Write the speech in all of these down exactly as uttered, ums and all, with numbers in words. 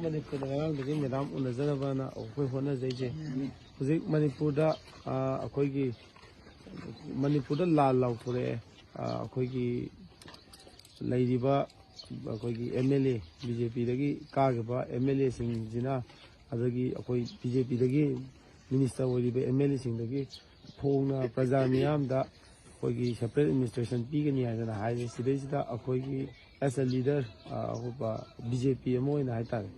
ꯃꯅꯤꯄꯨꯔꯗ ꯉꯔꯥꯡꯗꯒꯤ ꯃꯦꯗꯥꯝ ꯎꯅꯖꯅꯕꯅ ꯑꯩꯈꯣꯏ ꯍꯣꯠꯅꯖꯩꯁꯦ꯫ ꯍꯧꯖꯤꯛ ꯃꯅꯤꯄꯨꯔꯗ, ꯑ, ꯑꯩꯈꯣꯏꯒꯤ, ꯃꯅꯤꯄꯨꯔꯗ ꯂꯥꯜ ꯂꯥꯎꯊꯣꯔꯛꯑꯦ꯫ ꯑ, ꯑꯩꯈꯣꯏꯒꯤ ꯂꯩꯔꯤꯕ ꯑꯩꯈꯣꯏꯒꯤ M L A, B J ꯄꯤꯗꯒꯤ ꯀꯥꯈꯤꯕ ꯑꯦꯝ ꯑꯦꯜ ꯑꯦꯁꯤꯡꯁꯤꯅ, ꯑꯗꯒꯤ ꯑꯩꯈꯣꯏ ꯕꯤ ꯖꯦ ꯄꯤꯗꯒꯤ ꯃꯤꯅꯤꯁꯇꯔ ꯑꯣꯏꯔꯤꯕ ꯑꯦꯝ ꯑꯦꯜ ꯑꯦꯁꯤꯡꯗꯒꯤ ꯐꯣꯡꯅ ꯄ꯭ꯔꯖꯥ ꯃꯤꯌꯥꯝꯗ ꯑꯩꯈꯣꯏꯒꯤ ꯁꯦꯄꯔꯦꯠ ꯑꯦꯗꯃꯤꯅꯤꯁꯇ꯭ꯔꯦꯁꯟ ꯄꯤꯒꯅꯤ ꯍꯥꯏꯗꯅ ꯍꯥꯏꯔꯦ꯫ ꯁꯤꯗꯩꯁꯤꯗ ꯑꯩꯈꯣꯏꯒꯤ as a leader, ꯑ, ꯑꯩꯈꯣꯏ ꯕꯤ ꯖꯦ ꯄꯤ ꯑꯃ ꯑꯣꯏꯅ ꯍꯥꯏꯇꯥꯔꯦ,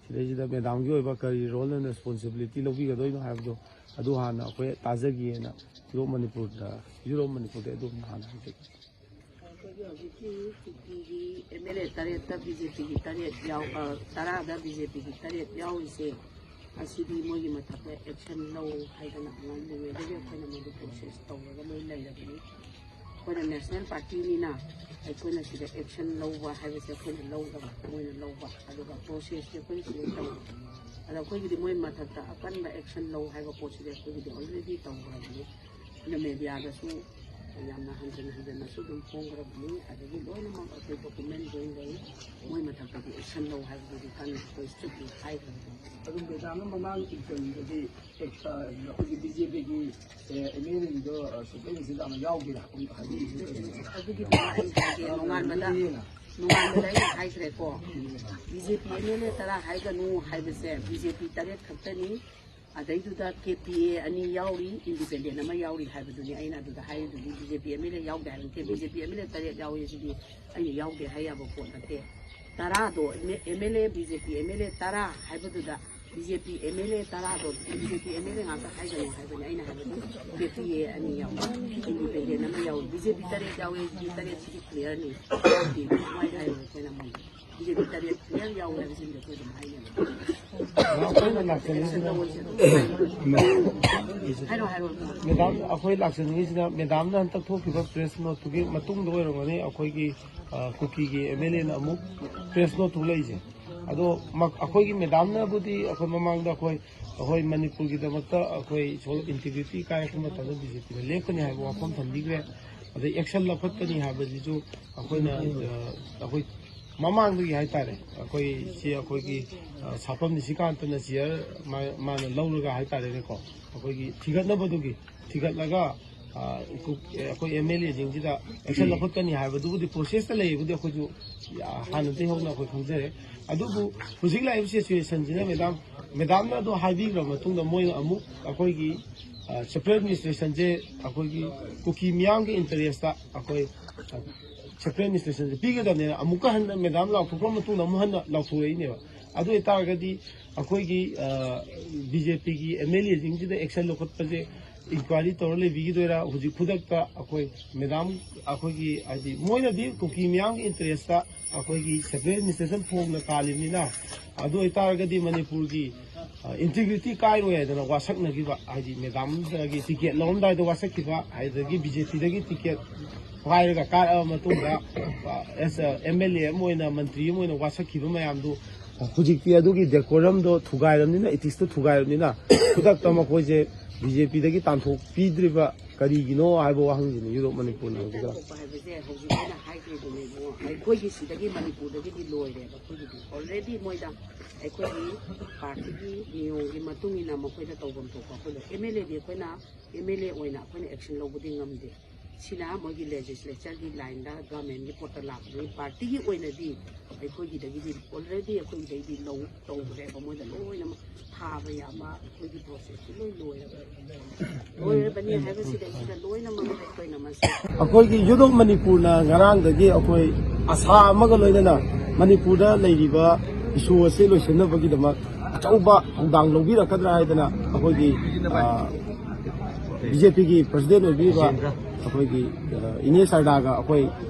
ꯁꯤꯗꯩꯁꯤꯗ ꯃꯦꯗꯥꯝꯒꯤ ꯑꯣꯏꯕ ꯀꯔꯤ role and responsibility ꯂꯧꯕꯤꯒꯗꯣꯏꯅꯣ ꯍꯥꯏꯕꯗꯣ, ꯑꯗꯨ ꯍꯥꯟꯅ ꯑꯩꯈꯣꯏ ꯇꯥꯖꯒꯦꯅ ꯌꯨꯔꯣꯞ ꯃꯅꯤꯄꯨꯔꯗ, ꯌꯨꯔꯣꯞ ꯃꯅꯤꯄꯨꯔꯗ ꯑꯗꯨꯝ ꯍꯥꯟꯅ ꯍꯥꯏꯖꯒꯦ꯫ ꯑꯩꯈꯣꯏꯒꯤ ꯍꯧꯖꯤꯛꯀꯤ ꯀꯨꯀꯤꯒꯤ ꯑꯦꯝ ꯑꯦꯜ ꯑꯦ ꯇꯔꯦꯠꯇ ꯕꯤ ꯖꯦ ꯄꯤꯒꯤ ꯇꯔꯦꯠ ꯌꯥꯎ-, ꯑ, ꯇꯔꯥꯗ ꯕꯤ ꯖꯦ ꯄꯤꯒꯤ ꯇꯔꯦꯠ ꯌꯥꯎꯔꯤꯁꯦ, ꯑꯁꯤꯗꯤ ꯃꯣꯏꯒꯤ ꯃꯊꯛꯇ action ꯂꯧ ꯍꯥꯏꯗꯅ ꯑꯉꯥꯡ ꯑꯣꯏꯔꯤꯉꯩꯗꯒꯤ ꯑꯩꯈꯣꯏꯅ ꯃꯣꯏꯗ process ꯇꯧꯔꯒ ꯂꯣꯏ ꯂꯩꯔꯕꯅꯤ꯫ ꯑꯩꯈꯣꯏꯅ national partyꯅꯤꯅ ꯑꯩꯈꯣꯏꯅ ꯁꯤꯗ action ꯂꯧꯕ ꯍꯥꯏꯕꯁꯦ ꯑꯩꯈꯣꯏꯅ ꯂꯧꯗꯕ, ꯃꯣꯏꯅ ꯂꯧꯕ, ꯑꯗꯨꯒ processꯁꯦ ꯑꯩꯈꯣꯏ ꯁꯤꯗ ꯇꯧꯕ꯫ ꯑꯗ ꯑꯩꯈꯣꯏꯒꯤꯗꯤ ꯃꯣꯏ ꯃꯊꯛꯇ ꯑꯀꯟꯕ action ꯂꯧ ꯍꯥꯏꯕ ꯄꯣꯠꯁꯤꯗꯤ ꯑꯩꯈꯣꯏꯒꯤꯗꯤ already ꯇꯧꯈ꯭ꯔꯕꯅꯤ꯫ ꯑꯗꯨꯅ mediaꯗꯁꯨ ꯌꯥꯝꯅ ꯍꯟꯖꯤꯟ ꯍꯟꯖꯤꯟꯅꯁꯨ ꯑꯗꯨꯝ ꯐꯣꯡꯈ꯭ꯔꯕꯅꯤ꯫ ꯑꯗꯒꯤ ꯂꯣꯏꯅꯃꯛ ꯑꯩꯈꯣꯏ document ꯂꯣꯏ ꯂꯩ꯫ ꯃꯣꯏ ꯃꯊꯛꯇꯗꯤ action ꯂꯧ ꯍꯥꯏꯕꯗꯨꯗꯤ ꯀꯟꯅ ꯑꯩꯈꯣꯏ strictly ꯍꯥꯏꯈ꯭ꯔꯕꯅꯤ꯫ ꯑꯗꯨꯝ ꯃꯦꯗꯥꯝꯅ ꯃꯃꯥꯡ ꯏꯟꯇꯔꯚ꯭ꯌꯨꯗꯗꯤ ꯑꯦꯛ-, ꯑ, ꯑꯩꯈꯣꯏꯒꯤ ꯕꯤ ꯖꯦ ꯄꯤꯒꯤ, ꯑꯦ, ꯑꯦꯝ ꯑꯦꯜ ꯑꯦꯁꯤꯡꯗꯣ, ꯑ, ꯁꯨꯞꯄꯩ ꯃꯁꯤꯡꯗ ꯑꯃ ꯌꯥꯎꯗꯦꯅ ꯍꯥꯏꯕꯤꯔꯤꯁꯦ꯫ ꯑꯗꯨꯒꯤꯗꯤ ꯑꯩ ꯍꯥꯏꯒꯦ, ꯅꯣꯡꯉꯥꯟꯕꯗ, ꯅꯣꯡꯉꯥꯟꯕꯗ ꯑꯩꯅ ꯍꯥꯏꯈ꯭ꯔꯦꯀꯣ꯫ B J P M L A ꯇꯔꯥ ꯍꯥꯏꯒꯅꯨ ꯍꯥꯏꯕꯁꯦ ꯕꯤ ꯖꯦ ꯄꯤ ꯇꯔꯦꯠ ꯈꯛꯇꯅꯤ꯫ ꯑꯗꯩꯗꯨꯗ ꯀꯦ ꯄꯤ ꯑꯦ ꯑꯅꯤ ꯌꯥꯎꯔꯤ, independent ꯑꯃ ꯌꯥꯎꯔꯤ ꯍꯥꯏꯕꯗꯨꯅꯤ꯫ ꯑꯩꯅ ꯑꯗꯨꯗ ꯍꯥꯏꯔꯤꯗꯨꯗꯤ B J P M L A ꯌꯥꯎꯗꯦ ꯍꯥꯏꯕ ꯅꯠꯇꯦ꯫ B J P M L A ꯇꯔꯦꯠ ꯌꯥꯎꯔꯤ ꯁꯤꯗꯤ ꯑꯩꯅ ꯌꯥꯎꯗꯦ ꯍꯥꯏ ꯌꯥꯕ ꯄꯣꯠ ꯅꯠꯇꯦ꯫ ꯇꯔꯥꯗꯣ M L A, B J P M L A ꯇꯔꯥ ꯍꯥꯏꯕꯗꯨꯗ B J P M L A ꯇꯔꯥꯗꯣ B J P M L A ꯉꯥꯛꯇ ꯍꯥꯏꯒꯅꯨ ꯍꯥꯏꯕꯅꯤ꯫ ꯑꯩꯅ ꯍꯥꯏꯕꯗꯤ ꯀꯦ ꯄꯤ ꯑꯦ ꯑꯅꯤ ꯌꯥꯎꯏ, independent ꯑꯃ ꯌꯥꯎꯏ, ꯕꯤ ꯖꯦ ꯄꯤ ꯇꯔꯦꯠ ꯌꯥꯎꯏ, ꯕꯤ ꯖꯦ ꯄꯤ ꯇꯔꯦꯠꯁꯤꯗꯤ clearꯅꯤ꯫ ꯌꯥꯎꯗꯦ ꯁꯨꯃꯥꯏꯅ ꯍꯥꯏꯔꯣꯏ ꯑꯩꯈꯣꯏꯅ ꯃꯣꯏ꯫ ꯕꯤ ꯖꯦ ꯄꯤ ꯇꯔꯦꯠ clear ꯌꯥꯎꯏ ꯍꯥꯏꯕꯁꯤꯡꯗꯣ ꯑꯩꯈꯣꯏ ꯑꯗꯨꯝ ꯍꯥꯏꯅꯕ꯫ ꯑꯩꯈꯣꯏꯅ ꯂꯥꯛꯆꯅꯤꯡꯉꯤꯁꯤꯅ, ꯍꯥꯏꯔꯣ, ꯍꯥꯏꯔꯣ꯫ ꯃꯦꯗꯥꯝ, ꯑꯩꯈꯣꯏ ꯂꯥꯛꯆꯅꯤꯡꯉꯤꯁꯤꯅ ꯃꯦꯗꯥꯝꯅ ꯍꯟꯇꯛ ꯊꯣꯛꯈꯤꯕ press noteꯇꯨꯒꯤ ꯃꯇꯨꯡꯗ ꯑꯣꯏꯔꯝꯒꯅꯤ ꯑꯩꯈꯣꯏꯒꯤ, ꯑ, ꯀꯨꯀꯤꯒꯤ ꯑꯦꯝ ꯑꯦꯜ ꯑꯦꯅ ꯑꯃꯨꯛ press note ꯊꯣꯛꯂꯛꯏꯁꯦ꯫ ꯑꯗꯣ ꯃ-, ꯑꯩꯈꯣꯏꯒꯤ ꯃꯦꯗꯥꯝꯅꯕꯨꯗꯤ ꯑꯩꯈꯣꯏ ꯃꯃꯥꯡꯗ ꯑꯩꯈꯣꯏ, ꯑꯩꯈꯣꯏ ꯃꯅꯤꯄꯨꯔꯒꯤꯗꯃꯛꯇ ꯑꯩꯈꯣꯏ ꯁꯣ-, integrity ꯀꯥꯏꯔꯛꯄ ꯃꯇꯝꯗ ꯕꯤ ꯖꯦ ꯄꯤꯅ ꯂꯦꯞꯀꯅꯤ ꯍꯥꯏꯕ ꯋꯥꯐꯝ ꯊꯝꯕꯤꯈ꯭ꯔꯦ꯫ ꯑꯗꯩ action ꯂꯧꯈꯠꯀꯅꯤ ꯍꯥꯏꯕꯁꯤꯁꯨ ꯑꯩꯈꯣꯏꯅ, ꯑ, ꯑꯩꯈꯣꯏ ꯃꯃꯥꯡꯗꯒꯤ ꯍꯥꯏꯇꯥꯔꯦ, ꯑꯩꯈꯣꯏ ꯁꯤ ꯑꯩꯈꯣꯏꯒꯤ, ꯑ, ꯁꯥꯐꯝ ꯅꯤꯁꯤꯀꯥꯟꯇꯅ ꯆꯤꯌꯔ ꯃꯥ-, ꯃꯥꯅ ꯂꯧꯔꯒ ꯍꯥꯏꯇꯥꯔꯦꯅꯦꯀꯣ, ꯑꯩꯈꯣꯏꯒꯤ ꯊꯤꯒꯠꯅꯕꯗꯨꯒꯤ ꯊꯤꯒꯠꯂꯒ, ꯑ, ꯀꯨ-, ꯑꯩꯈꯣꯏ ꯑꯦꯝ ꯑꯦꯜ ꯑꯦꯁꯤꯡꯁꯤꯗ ꯑꯦꯛꯁꯟ ꯂꯧꯈꯠꯀꯅꯤ ꯍꯥꯏꯕꯗꯨꯕꯨꯗꯤ ꯄ꯭ꯔꯣꯁꯦꯁꯇ ꯂꯩꯕꯨꯗꯤ ꯑꯩꯈꯣꯏꯁꯨ, ꯑ, ꯍꯥꯟꯅꯗꯒꯤ ꯍꯧꯅ ꯑꯩꯈꯣꯏ ꯈꯪꯖꯔꯦ꯫ ꯑꯗꯨꯕꯨ ꯍꯧꯖꯤꯛ ꯂꯥꯛꯏꯕ ꯁꯤꯆꯨꯋꯦꯁꯟꯁꯤꯅ ꯃꯦꯗꯥꯝ, ꯃꯦꯗꯥꯝꯅ ꯑꯗꯨ ꯍꯥꯏꯕꯤꯈ꯭ꯔꯕ ꯃꯇꯨꯡꯗ ꯃꯣꯏꯅ ꯑꯃꯨꯛ ꯑꯩꯈꯣꯏꯒꯤ, ꯑ, ꯁꯦꯄꯔꯦꯠ ꯑꯦꯗꯃꯤꯅꯤꯁꯇ꯭ꯔꯦꯁꯟꯁꯦ ꯑꯩꯈꯣꯏꯒꯤ ꯀꯨꯀꯤ ꯃꯤꯌꯥꯝꯒꯤ ꯏꯟꯇꯔꯦꯁꯇ ꯑꯩꯈꯣꯏ, ꯑ, ꯁꯦꯄꯔꯦꯠ ꯑꯦꯗꯃꯤꯅꯤꯁꯇ꯭ꯔꯦꯁꯟꯁꯦ ꯄꯤꯒꯗꯕꯅꯤꯅ ꯑꯃꯨꯛꯀ ꯍꯟꯅ ꯃꯦꯗꯥꯝ ꯂꯥꯎꯊꯣꯛꯈ꯭ꯔ ꯃꯇꯨꯡꯗ ꯑꯃꯨꯛ ꯍꯟꯅ ꯂꯥꯎꯊꯣꯔꯛꯏꯅꯦꯕ꯫ ꯑꯗꯨ ꯑꯣꯏꯇꯥꯔꯒꯗꯤ ꯑꯩꯈꯣꯏꯒꯤ, ꯑ, ꯕꯤ ꯖꯦ ꯄꯤꯒꯤ ꯑꯦꯝ ꯑꯦꯜ ꯑꯦꯁꯤꯡꯁꯤꯗ ꯑꯦꯛꯁꯟ ꯂꯧꯈꯠꯄꯁꯦ ꯏꯟꯀ꯭ꯋꯥꯏꯔꯤ ꯇꯧꯔ ꯂꯩꯕꯤꯈꯤꯗꯣꯏꯔꯥ? ꯍꯧꯖꯤꯛ ꯈꯨꯗꯛꯇ ꯑꯩꯈꯣꯏ ꯃꯦꯗꯥꯝ, ꯑꯩꯈꯣꯏꯒꯤ ꯍꯥꯏꯗꯤ ꯃꯣꯏꯅꯗꯤ ꯀꯨꯀꯤ ꯃꯤꯌꯥꯝꯒꯤ ꯏꯟꯇꯔꯦꯁꯇ ꯑꯩꯈꯣꯏꯒꯤ ꯁꯦꯄꯔꯦꯠ ꯑꯦꯗꯃꯤꯅꯤꯁꯇ꯭ꯔꯦꯁꯟ ꯐꯣꯡꯅ ꯀꯥꯜꯂꯤꯕꯅꯤꯅ, ꯑꯗꯨ ꯑꯣꯏꯇꯥꯔꯒꯗꯤ ꯃꯅꯤꯄꯨꯔꯒꯤ, ꯑ, ꯏꯟꯇꯤꯒ꯭ꯔꯤꯇꯤ ꯀꯥꯏꯔꯣꯏ ꯍꯥꯏꯗꯅ ꯋꯥꯁꯛꯅꯈꯤꯕ, ꯍꯥꯏꯗꯤ ꯃꯦꯗꯥꯝꯗꯒꯤ ꯇꯤꯀꯦꯠ ꯂꯧꯔꯝꯗꯥꯏꯗ ꯋꯥꯁꯛꯈꯤꯕ, ꯑꯗꯨꯗꯒꯤ ꯕꯤ ꯖꯦ ꯄꯤꯗꯒꯤ ꯇꯤꯀꯦꯠ ꯄꯥꯏꯔꯒ ꯀꯥꯔꯛꯑꯕ ꯃꯇꯨꯡꯗ, ꯑ, ꯑꯦꯁ, ꯑꯦꯝ ꯑꯦꯜ ꯑꯦ ꯑꯃ ꯑꯣꯏꯅ, ꯃꯟꯇ꯭ꯔꯤ ꯑꯃ ꯑꯣꯏꯅ ꯋꯥꯁꯛꯈꯤꯕ ꯃꯌꯥꯝꯗꯨ ꯍꯧꯖꯤꯛꯇꯤ ꯑꯗꯨꯒꯤ ꯗꯦꯀꯣꯔꯝꯗꯣ ꯊꯨꯒꯥꯏꯔꯕꯅꯤꯅ, ꯏꯊꯤꯛꯁꯇꯣ ꯊꯨꯒꯥꯏꯔꯕꯅꯤꯅ, ꯈꯨꯗꯛꯇ ꯃꯈꯣꯏꯁꯦ ꯕꯤ ꯖꯦ ꯄꯤꯗꯒꯤ ꯇꯥꯟꯊꯣꯛꯄꯤꯗ꯭ꯔꯤꯕ ꯀꯔꯤꯒꯤꯅꯣ ꯍꯥꯏꯕ ꯋꯥꯍꯪꯁꯤꯅꯤ ꯌꯨꯔꯣꯞ ꯃꯅꯤꯄꯨꯔꯅ ꯍꯧꯖꯤꯛ꯫ ꯇꯥꯟꯊꯣꯛꯄ ꯍꯥꯏꯕꯁꯦ ꯍꯧꯖꯤꯛ ꯑꯩꯅ ꯍꯥꯏꯈ꯭ꯔꯤꯗꯨꯅꯦ ꯏꯕꯨꯡꯉꯣ, ꯑꯩꯈꯣꯏꯒꯤ ꯁꯤꯗꯒꯤ ꯃꯅꯤꯄꯨꯔꯗꯒꯤꯗꯤ ꯂꯣꯏꯔꯦꯕ꯫ ꯑꯩꯈꯣꯏꯒꯤꯗꯤ ꯑꯣꯜꯔꯦꯗꯤ ꯃꯣꯏꯗ ꯑꯩꯈꯣꯏꯒꯤ ꯄꯥꯔꯇꯤꯒꯤ ꯅꯤꯌꯣꯝꯒꯤ ꯃꯇꯨꯡ ꯏꯟꯅ ꯃꯈꯣꯏꯗ ꯇꯧꯐꯝ ꯊꯣꯛꯄ ꯑꯩꯈꯣꯏꯗ ꯑꯦꯝ ꯑꯦꯜ ꯑꯦꯗꯤ ꯑꯩꯈꯣꯏꯅ ꯑꯦꯝ ꯑꯦꯜ ꯑꯦ ꯑꯣꯏꯅ ꯑꯩꯈꯣꯏꯅ ꯑꯦꯛꯁꯟ ꯂꯧꯕꯗꯤ ꯉꯝꯗꯦ꯫ ꯁꯤꯅ ꯃꯣꯏꯒꯤ ꯂꯦꯖꯤꯁꯂꯦꯆꯔꯒꯤ ꯂꯥꯏꯟꯗ ꯒꯚꯔꯟꯃꯦꯟꯒꯤ ꯄꯣꯠꯇ ꯂꯥꯛꯄꯅꯤ꯫ ꯄꯥꯔꯇꯤꯒꯤ ꯑꯣꯏꯅꯗꯤ ꯑꯩꯈꯣꯏꯒꯤꯗꯒꯤꯗꯤ ꯑꯣꯜꯔꯦꯗꯤ ꯑꯩꯈꯣꯏꯒꯤꯗꯩꯗꯤ ꯂꯧ ꯇꯧꯈ꯭ꯔꯦꯕ꯫ ꯃꯣꯏꯗ ꯂꯣꯏꯅꯃꯛ ꯊꯥꯕ ꯌꯥꯕ ꯑꯩꯈꯣꯏꯒꯤ ꯄ꯭ꯔꯣꯁꯦꯁꯇꯤ ꯂꯣꯏ ꯂꯣꯏꯔꯕ, ꯂꯣꯏꯔꯕꯅꯤ ꯍꯥꯏꯕꯁꯤꯗꯩꯁꯤꯗ ꯂꯣꯏꯅꯃꯛ ꯑꯩꯈꯣꯏꯅ ꯃꯁꯤ ꯑꯩꯈꯣꯏꯒꯤ ꯌꯨꯠ ꯑꯣꯐ ꯃꯅꯤꯄꯨꯔꯅ ꯉꯔꯥꯡꯗꯒꯤ ꯑꯩꯈꯣꯏ ꯑꯁꯥ ꯑꯃꯒ ꯂꯣꯏꯅꯅ ꯃꯅꯤꯄꯨꯔꯗ ꯂꯩꯔꯤꯕ ꯏꯁꯨ ꯑꯁꯤ ꯂꯣꯏꯁꯤꯟꯅꯕꯒꯤꯗꯃꯛ ꯑꯆꯧꯕ ꯊꯧꯗꯥꯡ ꯂꯧꯕꯤꯔꯛꯀꯗ꯭ꯔꯥ ꯍꯥꯏꯗꯅ ꯑꯩꯈꯣꯏꯒꯤ, ꯑ, ꯕꯤ ꯖꯦ ꯄꯤꯒꯤ ꯄ꯭ꯔꯁꯤꯗꯦꯟ ꯑꯣꯏꯕꯤꯔꯤꯕ ꯑꯩꯈꯣꯏꯒꯤ, ꯑ, ꯏꯅꯦ ꯁꯔꯗꯥꯒ ꯑꯩꯈꯣꯏ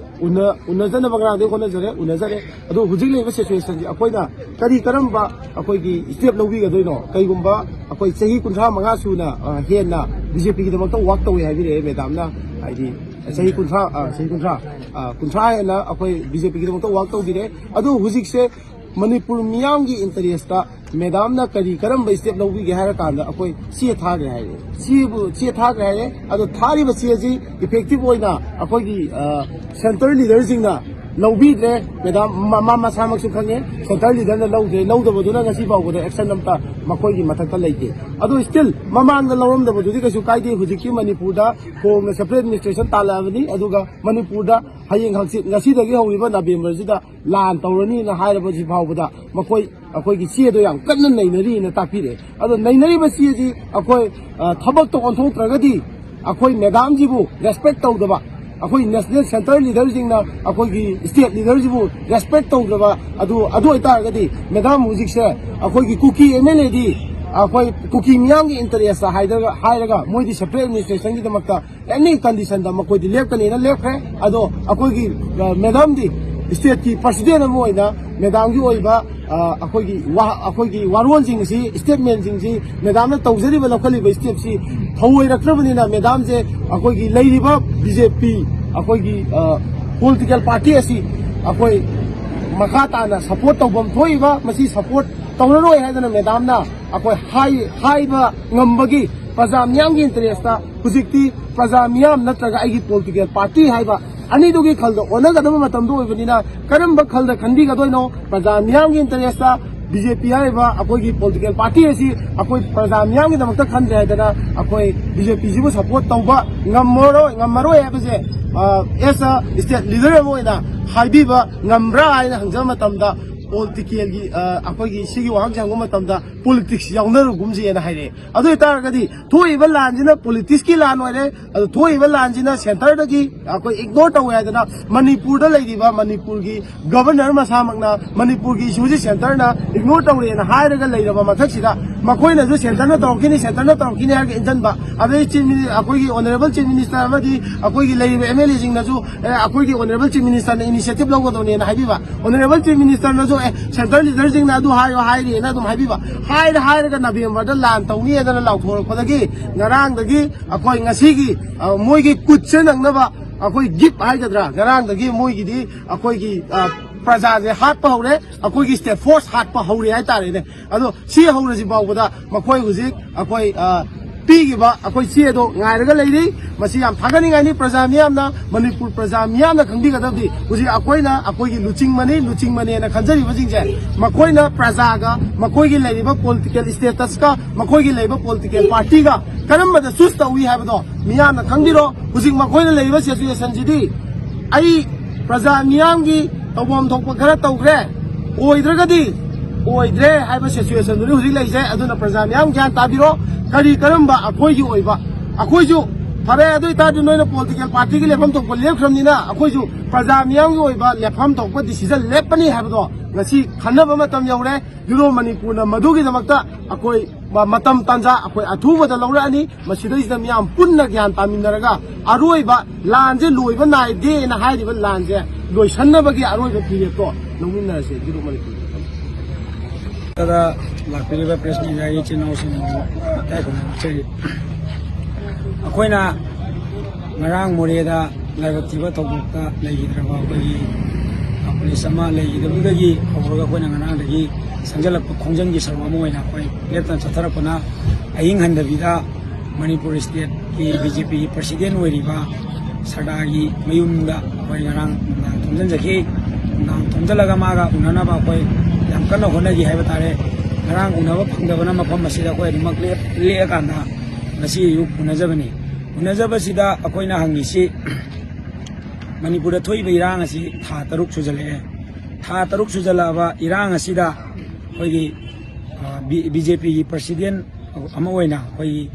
ꯎꯅ-, ꯎꯅꯖꯅꯕ ꯉꯔꯥꯡꯗꯒꯤ ꯍꯣꯠꯅꯖꯔꯦ, ꯎꯅꯖꯔꯦ꯫ ꯑꯗꯣ ꯍꯧꯖꯤꯛ ꯂꯩꯔꯤꯕ ꯁꯤꯆꯨꯋꯦꯁꯟꯁꯤ ꯑꯩꯈꯣꯏꯅ ꯀꯔꯤ ꯀꯔꯝꯕ ꯑꯩꯈꯣꯏꯒꯤ ꯁ꯭ꯇꯦꯞ ꯂꯧꯕꯤꯒꯗꯣꯏꯅꯣ? ꯀꯩꯒꯨꯝꯕ ꯑꯩꯈꯣꯏ ꯆꯍꯤ ꯀꯨꯟꯊ꯭ꯔꯥ ꯃꯉꯥ ꯁꯨꯅ, ꯑ, ꯍꯦꯟꯅ ꯕꯤ ꯖꯦ ꯄꯤꯒꯤꯗꯃꯛꯇ ꯋꯥꯛ ꯇꯧꯏ ꯍꯥꯏꯕꯤꯔꯛꯑꯦ ꯃꯦꯗꯥꯝꯅ, ꯍꯥꯏꯗꯤ ꯆꯍꯤ ꯀꯨꯟꯊ꯭ꯔꯥ, ꯑ, ꯆꯍꯤ ꯀꯨꯟꯊ꯭ꯔꯥ, ꯑ, ꯀꯨꯟꯊ꯭ꯔꯥ ꯍꯦꯟꯅ ꯑꯩꯈꯣꯏ ꯕꯤ ꯖꯦ ꯄꯤꯒꯤꯗꯃꯛꯇ ꯋꯥꯛ ꯇꯧꯕꯤꯔꯦ꯫ ꯑꯗꯨ ꯍꯧꯖꯤꯛꯁꯦ ꯃꯅꯤꯄꯨꯔ ꯃꯤꯌꯥꯝꯒꯤ ꯏꯟꯇꯔꯦꯁꯇ ꯃꯦꯗꯥꯝꯅ ꯀꯔꯤ ꯀꯔꯝꯕ ꯁ꯭ꯇꯦꯞ ꯂꯧꯕꯤꯒꯦ ꯍꯥꯏꯔ ꯀꯥꯟꯗ ꯑꯩꯈꯣꯏ ꯆꯦ ꯊꯥꯈ꯭ꯔꯦ ꯍꯥꯏꯔꯦ꯫ ꯆꯦꯕꯨ, ꯆꯦ ꯊꯥꯈ꯭ꯔꯦ ꯍꯥꯏꯔꯦ꯫ ꯑꯗꯣ ꯊꯥꯔꯤꯕ ꯆꯦ ꯑꯁꯤ ꯏꯐꯦꯛꯇꯤꯚ ꯑꯣꯏꯅ ꯑꯩꯈꯣꯏꯒꯤ, ꯑ, ꯁꯦꯟꯇꯔ ꯂꯤꯗꯔꯁꯤꯡꯅ ꯂꯧꯕꯤꯗ꯭ꯔꯦ꯫ ꯃꯦꯗꯥꯝ, ꯃ-, ꯃꯥ ꯃꯁꯥꯃꯛꯁꯨ ꯈꯪꯉꯦ, ꯁꯦꯟꯇ꯭ꯔꯦꯜ ꯂꯤꯗꯔꯅ ꯂꯧꯗ꯭ꯔꯦ꯫ ꯂꯧꯗꯕꯗꯨꯅ ꯉꯁꯤ ꯐꯥꯎꯕꯗ ꯑꯦꯛꯁꯟ ꯑꯝꯇ ꯃꯈꯣꯏꯒꯤ ꯃꯊꯛꯇ ꯂꯩꯇꯦ꯫ ꯑꯗꯣ ꯁ꯭ꯇꯤꯜ ꯃꯃꯥꯡꯗ ꯂꯧꯔꯝꯗꯕꯗꯨꯗꯤ ꯀꯩꯁꯨ ꯀꯥꯏꯗꯦ꯫ ꯍꯧꯖꯤꯛꯇꯤ ꯃꯅꯤꯄꯨꯔꯗ ꯈꯣꯡꯅ ꯁꯦꯄꯔꯦꯠ ꯑꯦꯗꯃꯤꯅꯤꯁꯇ꯭ꯔꯦꯁꯟ ꯇꯥꯜꯂꯛꯑꯕꯅꯤ꯫ ꯑꯗꯨꯒ ꯃꯅꯤꯄꯨꯔꯗ ꯍꯌꯦꯡ ꯍꯪꯆꯤꯠ, ꯉꯁꯤꯗꯒꯤ ꯍꯧꯔꯤꯕ ꯅꯕꯦꯝꯕꯔꯁꯤꯗ ꯂꯥꯟ ꯇꯧꯔꯅꯤꯅ ꯍꯥꯏꯔꯕꯁꯤ ꯐꯥꯎꯕꯗ ꯃꯈꯣꯏ ꯑꯩꯈꯣꯏꯒꯤ ꯆꯦꯗꯣ ꯌꯥꯝ ꯀꯟꯅ ꯅꯩꯅꯔꯤꯅ ꯇꯥꯛꯄꯤꯔꯛꯑꯦ꯫ ꯑꯗꯣ ꯅꯩꯅꯔꯤꯕ ꯆꯦꯁꯤ ꯑꯩꯈꯣꯏ, ꯑ, ꯊꯕꯛꯇ ꯑꯣꯟꯊꯣꯛꯇ꯭ꯔꯒꯗꯤ ꯑꯩꯈꯣꯏ ꯃꯦꯗꯥꯝꯁꯤꯕꯨ ꯔꯦꯁꯄꯦꯛ ꯇꯧꯗꯕ, ꯑꯩꯈꯣꯏ ꯅꯦꯁꯅꯦꯜ ꯁꯦꯟꯇ꯭ꯔꯦꯜ ꯂꯤꯗꯔꯁꯤꯡꯅ ꯑꯩꯈꯣꯏꯒꯤ ꯁ꯭ꯇꯦꯠ ꯂꯤꯗꯔꯁꯤꯕꯨ ꯔꯦꯁꯄꯦꯛ ꯇꯧꯗꯕ, ꯑꯗꯨ, ꯑꯗꯨ ꯑꯣꯏꯇꯥꯔꯒꯗꯤ ꯃꯦꯗꯥꯝ ꯍꯧꯖꯤꯛꯁꯦ ꯑꯩꯈꯣꯏꯒꯤ ꯀꯨꯀꯤ ꯑꯦꯝ ꯑꯦꯜ ꯑꯦꯗꯤ ꯑꯩꯈꯣꯏ ꯀꯨꯀꯤ ꯃꯤꯌꯥꯝꯒꯤ ꯏꯟꯇꯔꯦꯁꯇ ꯍꯥꯏꯔꯒ, ꯍꯥꯏꯔꯒ ꯃꯣꯏꯗꯤ ꯁꯦꯄꯔꯦꯠ ꯑꯦꯗꯃꯤꯅꯤꯁꯇ꯭ꯔꯦꯁꯟꯒꯤꯗꯃꯛꯇ ꯑꯦꯅꯤ ꯀꯟꯗꯤꯁꯟꯗ ꯃꯈꯣꯏꯗꯤ ꯂꯦꯞꯀꯅꯦꯅ ꯂꯦꯞꯈ꯭ꯔꯦ꯫ ꯑꯗꯣ ꯑꯩꯈꯣꯏꯒꯤ, ꯑ, ꯃꯦꯗꯥꯝꯗꯤ ꯁ꯭ꯇꯦꯠꯀꯤ ꯄ꯭ꯔꯁꯤꯗꯦꯟ ꯑꯃ ꯑꯣꯏꯅ ꯃꯦꯗꯥꯝꯒꯤ ꯑꯣꯏꯕ, ꯑ, ꯑꯩꯈꯣꯏꯒꯤ ꯋꯥ-, ꯑꯩꯈꯣꯏꯒꯤ ꯋꯥꯔꯣꯜꯁꯤꯡꯁꯤ, ꯁ꯭ꯇꯦꯠꯃꯦꯟꯁꯤꯡꯁꯤ, ꯃꯦꯗꯥꯝꯅ ꯇꯧꯖꯔꯤꯕ, ꯂꯧꯈꯠꯂꯤꯕ ꯁ꯭ꯇꯦꯞꯁꯤ ꯊꯧꯑꯣꯏꯔꯛꯇ꯭ꯔꯕꯅꯤꯅ ꯃꯦꯗꯥꯝꯁꯦ ꯑꯩꯈꯣꯏꯒꯤ ꯂꯩꯔꯤꯕ ꯕꯤ ꯖꯦ ꯄꯤ ꯑꯩꯈꯣꯏꯒꯤ, ꯑ, ꯄꯣꯂꯤꯇꯤꯀꯦꯜ ꯄꯥꯔꯇꯤ ꯑꯁꯤ ꯑꯩꯈꯣꯏ ꯃꯈꯥ ꯇꯥꯅ ꯁꯄꯣꯔꯠ ꯇꯧꯐꯝ ꯊꯣꯛꯏꯕ, ꯃꯁꯤ ꯁꯄꯣꯔꯠ ꯇꯧꯔꯔꯣꯏ ꯍꯥꯏꯗꯅ ꯃꯦꯗꯥꯝꯅ ꯑꯩꯈꯣꯏ ꯍꯥꯏ-, ꯍꯥꯏꯕ ꯉꯝꯕꯒꯤ ꯄ꯭ꯔꯖꯥ ꯃꯤꯌꯥꯝꯒꯤ ꯏꯟꯇꯔꯦꯁꯇ ꯍꯧꯖꯤꯛꯇꯤ ꯄ꯭ꯔꯖꯥ ꯃꯤꯌꯥꯝ ꯅꯠꯇ꯭ꯔꯒ ꯑꯩꯒꯤ ꯄꯣꯂꯤꯇꯤꯀꯦꯜ ꯄꯥꯔꯇꯤ ꯍꯥꯏꯕ ꯑꯅꯤꯗꯨꯒꯤ ꯈꯜꯗ ꯑꯣꯟꯅꯒꯗꯕ ꯃꯇꯝꯗꯣ ꯑꯣꯏꯕꯅꯤꯅ ꯀꯔꯝꯕ ꯈꯜꯗ ꯈꯟꯕꯤꯒꯗꯣꯏꯅꯣ? ꯄ꯭ꯔꯖꯥ ꯃꯤꯌꯥꯝꯒꯤ ꯏꯟꯇꯔꯦꯁꯇ ꯕꯤ ꯖꯦ ꯄꯤ ꯍꯥꯏꯔꯤꯕ ꯑꯩꯈꯣꯏꯒꯤ ꯄꯣꯂꯤꯇꯤꯀꯦꯜ ꯄꯥꯔꯇꯤ ꯑꯁꯤ ꯑꯩꯈꯣꯏ ꯄ꯭ꯔꯖꯥ ꯃꯤꯌꯥꯝꯒꯤꯗꯃꯛꯇ ꯈꯟꯗ꯭ꯔꯦ ꯍꯥꯏꯗꯅ ꯑꯩꯈꯣꯏ ꯕꯤ ꯖꯦ ꯄꯤꯁꯤꯕꯨ ꯁꯄꯣꯔꯠ ꯇꯧꯕ ꯉꯝꯃꯔꯣꯏ, ꯉꯝꯃꯔꯣꯏ ꯍꯥꯏꯕꯁꯦ, ꯑ, ꯑꯦꯁ ꯑ ꯁ꯭ꯇꯦꯠ ꯂꯤꯗꯔ ꯑꯃ ꯑꯣꯏꯅ ꯍꯥꯏꯕꯤꯕ ꯉꯝꯕ꯭ꯔꯥ ꯍꯥꯏꯅ ꯍꯪꯖꯕ ꯃꯇꯝꯗ ꯄꯣꯂꯤꯇꯤꯀꯦꯜꯒꯤ, ꯑ, ꯑꯩꯈꯣꯏꯒꯤ ꯁꯤꯒꯤ ꯋꯥꯍꯪꯁꯦ ꯍꯪꯕ ꯃꯇꯝꯗ ꯄꯣꯂꯤꯇꯤꯛꯁ ꯌꯥꯎꯅꯔꯨꯒꯨꯝꯁꯦꯅ ꯍꯥꯏꯔꯛꯑꯦ꯫ ꯑꯗꯨ ꯑꯣꯏꯇꯥꯔꯒꯗꯤ ꯊꯣꯛꯏꯕ ꯂꯥꯟꯁꯤꯅ ꯄꯣꯂꯤꯇꯤꯛꯁꯀꯤ ꯂꯥꯟ ꯑꯣꯏꯔꯦ꯫ ꯑꯗꯨ ꯊꯣꯛꯏꯕ ꯂꯥꯟꯁꯤꯅ ꯁꯦꯟꯇꯔꯗꯒꯤ ꯑꯩꯈꯣꯏ ꯏꯒꯅꯣꯔ ꯇꯧꯋꯦ ꯍꯥꯏꯗꯅ ꯃꯅꯤꯄꯨꯔꯗ ꯂꯩꯔꯤꯕ ꯃꯅꯤꯄꯨꯔꯒꯤ ꯒꯕꯔꯅꯔ ꯃꯁꯥꯃꯛꯅ ꯃꯅꯤꯄꯨꯔꯒꯤ ꯏꯁꯨꯁꯤ ꯁꯦꯟꯇꯔꯅ ꯏꯒꯅꯣꯔ ꯇꯧꯔꯦꯅ ꯍꯥꯏꯔꯒ ꯂꯩꯔꯕ ꯃꯊꯛꯁꯤꯗ ꯃꯈꯣꯏꯅꯁꯨ ꯁꯦꯟꯇꯔꯅ ꯇꯧꯔꯛꯈꯤꯅꯤ, ꯁꯦꯟꯇꯔꯅ ꯇꯧꯔꯛꯈꯤꯅꯤ ꯍꯥꯏꯔꯒ ꯏꯟꯖꯟꯕ, ꯑꯗꯩ ꯆꯤꯐ ꯃꯤꯅꯤ-, ꯑꯩꯈꯣꯏꯒꯤ ꯑꯣꯅꯔꯦꯕꯜ ꯆꯤꯐ ꯃꯤꯅꯤꯁꯇꯔ ꯑꯃꯗꯤ ꯑꯩꯈꯣꯏꯒꯤ ꯂꯩꯔꯤꯕ ꯑꯦꯝ ꯑꯦꯜ ꯑꯦꯁꯤꯡꯅꯁꯨ, "ꯑꯦ, ꯑꯩꯈꯣꯏꯒꯤ ꯑꯣꯅꯔꯦꯕꯜ ꯆꯤꯐ ꯃꯤꯅꯤꯁꯇꯔꯅ ꯏꯅꯤꯁꯤꯌꯦꯇꯤꯚ ꯂꯧꯒꯗꯕꯅꯦꯅ" ꯍꯥꯏꯕꯤꯕ, ꯑꯣꯅꯔꯦꯕꯜ ꯆꯤꯐ ꯃꯤꯅꯤꯁꯇꯔꯅꯁꯨ, "ꯑꯦ, ꯁꯦꯟꯇ꯭ꯔꯦꯜ ꯂꯤꯗꯔꯁꯤꯡꯅ ꯑꯗꯨ ꯍꯥꯏꯌꯣ ꯍꯥꯏꯔꯤꯅ" ꯑꯗꯨꯝ ꯍꯥꯏꯕꯤꯕ, ꯍꯥꯏꯔ ꯍꯥꯏꯔꯒ ꯅꯕꯦꯝꯕꯔꯗ ꯂꯥꯟ ꯇꯧꯅꯤ ꯍꯥꯏꯗꯅ ꯂꯥꯎꯊꯣꯔꯛꯄꯗꯒꯤ ꯉꯔꯥꯡꯗꯒꯤ ꯑꯩꯈꯣꯏ ꯉꯁꯤꯒꯤ, ꯑ, ꯃꯣꯏꯒꯤ ꯀꯨꯠꯁꯦ ꯅꯪꯅꯕ ꯑꯩꯈꯣꯏ ꯒꯤꯐ ꯍꯥꯏꯒꯗ꯭ꯔꯥ, ꯉꯔꯥꯡꯗꯒꯤ ꯃꯣꯏꯒꯤꯗꯤ ꯑꯩꯈꯣꯏꯒꯤ, ꯑ, ꯄ꯭ꯔꯖꯥꯁꯦ ꯍꯥꯠꯄ ꯍꯧꯔꯦ, ꯑꯩꯈꯣꯏꯒꯤ ꯁ꯭ꯇꯦꯠ ꯐꯣꯔꯁ ꯍꯥꯠꯄ ꯍꯧꯔꯦ ꯍꯥꯏꯇꯥꯔꯦꯅꯦ꯫ ꯑꯗꯣ ꯁꯤ ꯍꯧꯔꯁꯤ ꯐꯥꯎꯕꯗ ꯃꯈꯣꯏ ꯍꯧꯖꯤꯛ ꯑꯩꯈꯣꯏ, ꯑ, ꯄꯤꯈꯤꯕ ꯑꯩꯈꯣꯏ ꯆꯦ ꯑꯗꯣ ꯉꯥꯏꯔꯒ ꯂꯩꯔꯤ꯫ ꯃꯁꯤ ꯌꯥꯝ ꯊꯥꯒꯠꯅꯤꯡꯉꯥꯏꯅꯤ꯫ ꯄ꯭ꯔꯖꯥ ꯃꯤꯌꯥꯝꯅ, ꯃꯅꯤꯄꯨꯔ ꯄ꯭ꯔꯖꯥ ꯃꯤꯌꯥꯝꯅ ꯈꯪꯕꯤꯒꯗꯕꯗꯤ, ꯍꯧꯖꯤꯛ ꯑꯩꯈꯣꯏꯅ ꯑꯩꯈꯣꯏꯒꯤ ꯂꯨꯆꯤꯡꯕꯅꯤ, ꯂꯨꯆꯤꯡꯕꯅꯦꯅ ꯈꯟꯖꯔꯤꯕꯁꯤꯡꯁꯦ, ꯃꯈꯣꯏꯅ ꯄ꯭ꯔꯖꯥꯒ, ꯃꯈꯣꯏꯒꯤ ꯂꯩꯔꯤꯕ ꯄꯣꯂꯤꯇꯤꯀꯦꯜ ꯁ꯭ꯇꯦꯇꯁꯀ, ꯃꯈꯣꯏꯒꯤ ꯂꯩꯔꯤꯕ ꯄꯣꯂꯤꯇꯤꯀꯦꯜ ꯄꯥꯔꯇꯤꯒ ꯀꯔꯝꯕꯗ ꯆꯨꯁ ꯇꯧꯏ ꯍꯥꯏꯕꯗꯣ ꯃꯤꯌꯥꯝꯅ ꯈꯪꯕꯤꯔꯣ꯫ ꯍꯧꯖꯤꯛ ꯃꯈꯣꯏꯅ ꯂꯩꯔꯤꯕ ꯁꯤꯆꯨꯋꯦꯁꯟꯁꯤꯗꯤ, ꯑꯩ ꯄ꯭ꯔꯖꯥ ꯃꯤꯌꯥꯝꯒꯤ ꯇꯧꯐꯝ ꯊꯣꯛꯄ ꯈꯔ ꯇꯧꯈ꯭ꯔꯦ, ꯑꯣꯏꯗ꯭ꯔꯒꯗꯤ ꯑꯣꯏꯗ꯭ꯔꯦ ꯍꯥꯏꯕ ꯁꯤꯆꯨꯋꯦꯁꯟꯗꯨꯅꯤ ꯍꯧꯖꯤꯛ ꯂꯩꯖꯩ꯫ ꯑꯗꯨꯅ ꯄ꯭ꯔꯖꯥ ꯃꯤꯌꯥꯝ ꯒ꯭ꯌꯥꯟ ꯇꯥꯕꯤꯔꯣ꯫ ꯀꯔꯤ ꯀꯔꯝꯕ ꯑꯩꯈꯣꯏꯒꯤ ꯑꯣꯏꯕ, ꯑꯩꯈꯣꯏꯁꯨ ꯐꯔꯦ, ꯑꯗꯨ ꯑꯣꯏꯇꯥꯔꯗꯤ ꯅꯣꯏꯅ ꯄꯣꯂꯤꯇꯤꯀꯦꯜ ꯄꯥꯔꯇꯤꯒꯤ ꯂꯦꯞꯐꯝ ꯊꯣꯛꯄ ꯂꯦꯞꯈ꯭ꯔꯕꯅꯤꯅ ꯑꯩꯈꯣꯏꯁꯨ ꯄ꯭ꯔꯖꯥ ꯃꯤꯌꯥꯝꯒꯤ ꯑꯣꯏꯕ ꯂꯦꯞꯐꯝ ꯊꯣꯛꯄ ꯗꯤꯁꯤꯖꯟ ꯂꯦꯞꯄꯅꯤ ꯍꯥꯏꯕꯗꯣ ꯉꯁꯤ ꯈꯟꯅꯕ ꯃꯇꯝ ꯌꯧꯔꯦ꯫ ꯌꯨꯔꯣ ꯃꯅꯤꯄꯨꯔꯅ ꯃꯗꯨꯒꯤꯗꯃꯛꯇ ꯑꯩꯈꯣꯏ ꯃ-, ꯃꯇꯝ ꯇꯥꯟꯖꯥ ꯑꯩꯈꯣꯏ ꯑꯊꯨꯕꯗ ꯂꯧꯔꯛꯑꯅꯤ꯫ ꯃꯁꯤꯗꯩꯁꯤꯗ ꯃꯤꯌꯥꯝ ꯄꯨꯟꯅ ꯒ꯭ꯌꯥꯟ ꯇꯥꯃꯤꯟꯅꯔꯒ ꯑꯔꯣꯏꯕ ꯂꯥꯟꯁꯦ ꯂꯣꯏꯕ ꯅꯥꯏꯗꯦꯅ ꯍꯥꯏꯔꯤꯕ ꯂꯥꯟꯁꯦ ꯂꯣꯏꯁꯟꯅꯕꯒꯤ ꯑꯔꯣꯏꯕ ꯐꯤꯔꯦꯞꯇꯣ ꯂꯧꯃꯤꯟꯅꯔꯁꯦ ꯌꯨꯔꯣ ꯃꯅꯤꯄꯨꯔꯒꯤ ꯃꯐꯝ꯫ ꯗ ꯂꯥꯛꯄꯤꯔꯤꯕ ꯄ꯭ꯔꯦꯁ ꯃꯤꯗꯤꯌꯥꯒꯤ ꯏꯆꯤꯟ ꯏꯅꯥꯎꯁꯤꯡꯕꯨ ꯏꯀꯥꯏ ꯈꯨꯝꯅꯕ ꯎꯠꯆꯔꯤ꯫ ꯑꯩꯈꯣꯏꯅ ꯉꯔꯥꯡ ꯃꯣꯔꯦꯗ ꯂꯥꯏꯕꯛ ꯊꯤꯕ ꯊꯧꯗꯣꯛꯇ ꯂꯩꯈꯤꯗ꯭ꯔꯕ ꯑꯩꯈꯣꯏꯒꯤ ꯄꯨꯂꯤꯁ ꯑꯃ ꯂꯩꯈꯤꯗꯕꯗꯒꯤ ꯍꯧꯔꯒ ꯑꯩꯈꯣꯏꯅ ꯉꯔꯥꯡꯗꯒꯤ ꯆꯪꯁꯤꯜꯂꯛꯄ ꯈꯣꯡꯖꯪꯒꯤ ꯁꯔꯨꯛ ꯑꯃ ꯑꯣꯏꯅ ꯑꯩꯈꯣꯏ ꯂꯦꯞꯇꯅ ꯆꯠꯊꯔꯛꯄꯅ ꯑꯍꯤꯡ ꯍꯟꯗꯕꯤꯗ ꯃꯅꯤꯄꯨꯔ ꯁ꯭ꯇꯦꯠꯀꯤ ꯕꯤ ꯖꯦ ꯄꯤꯒꯤ ꯄ꯭ꯔꯁꯤꯗꯦꯟ ꯑꯣꯏꯔꯤꯕ ꯁꯔꯗꯥꯔꯒꯤ ꯃꯌꯨꯝꯗ ꯑꯩꯈꯣꯏ ꯉꯔꯥꯡ ꯅꯨꯡꯗꯥꯡ ꯊꯣꯝꯖꯤꯟꯖꯈꯤ꯫ ꯅꯨꯡꯗꯥꯡ ꯊꯣꯝꯖꯤꯜꯂꯒ ꯃꯥꯒ ꯎꯅꯅꯕ ꯑꯩꯈꯣꯏ ꯌꯥꯝ ꯀꯟꯅ ꯍꯣꯠꯅꯈꯤ ꯍꯥꯏꯕ ꯇꯥꯔꯦ꯫ ꯉꯔꯥꯡ ꯎꯅꯕ ꯐꯪꯗꯕꯅ ꯃꯐꯝ ꯑꯁꯤꯗ ꯑꯩꯈꯣꯏ ꯑꯗꯨꯃꯛ ꯂꯦꯞ-, ꯂꯦꯛꯑꯀꯥꯟꯗ ꯉꯁꯤ ꯑꯌꯨꯛ ꯎꯅꯖꯕꯅꯤ꯫ ꯎꯅꯖꯕꯁꯤꯗ ꯑꯩꯈꯣꯏꯅ ꯍꯪꯉꯤꯁꯤ, ꯃꯅꯤꯄꯨꯔꯗ ꯊꯣꯛꯏꯕ ꯏꯔꯥꯡ ꯑꯁꯤ ꯊꯥ ꯇꯔꯨꯛ ꯁꯨꯖꯜꯂꯛꯑꯦ꯫ ꯊꯥ ꯇꯔꯨꯛ ꯁꯨꯖꯜꯂꯛꯑꯕ ꯏꯔꯥꯡ ꯑꯁꯤꯗ ꯑꯩꯈꯣꯏꯒꯤ, ꯑ, ꯕꯤ-, ꯕꯤ ꯖꯦ ꯄꯤꯒꯤ ꯄ꯭ꯔꯁꯤꯗꯦꯟ ꯑꯃ ꯑꯣꯏꯅ ꯑꯩꯈꯣꯏꯒꯤ,